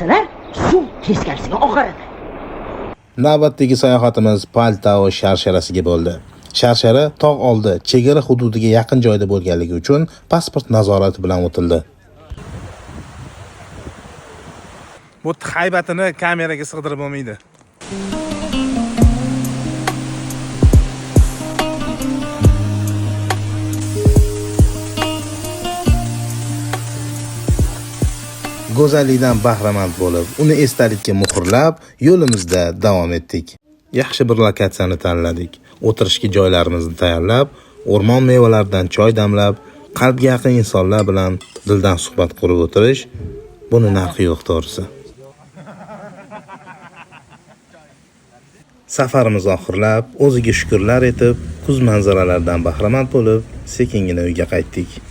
Desalar, suv teskarisiga oqaradi. Navbatdagi sayohatimiz Paltao sharsharasiga bo'ldi. Sharshara tog' oldi chegara hududiga yaqin joyda bo'lganligi uchun pasport nazorati bilan o'tildi. Bu haybatini kameraga sig'dirib bo'lmaydi. Go'zallikdan bahramand bo'lib, uni esdalikka muhrlab, yo'limizda davom etdik. Yaxshi bir lokatsiyani tanladik. O'tirishga joylarimizni tayyorlab, o'rmon mevalaridan choy damlab, qalbga yaqin insonlar bilan dildan suhbat qurib o'tirish buni narxi yo'q to'g'risi. Safarimiz oxirlab, o'ziga shukrlar etib, kuz manzaralaridan bahramand bo'lib, sekingina uyga qaytdik.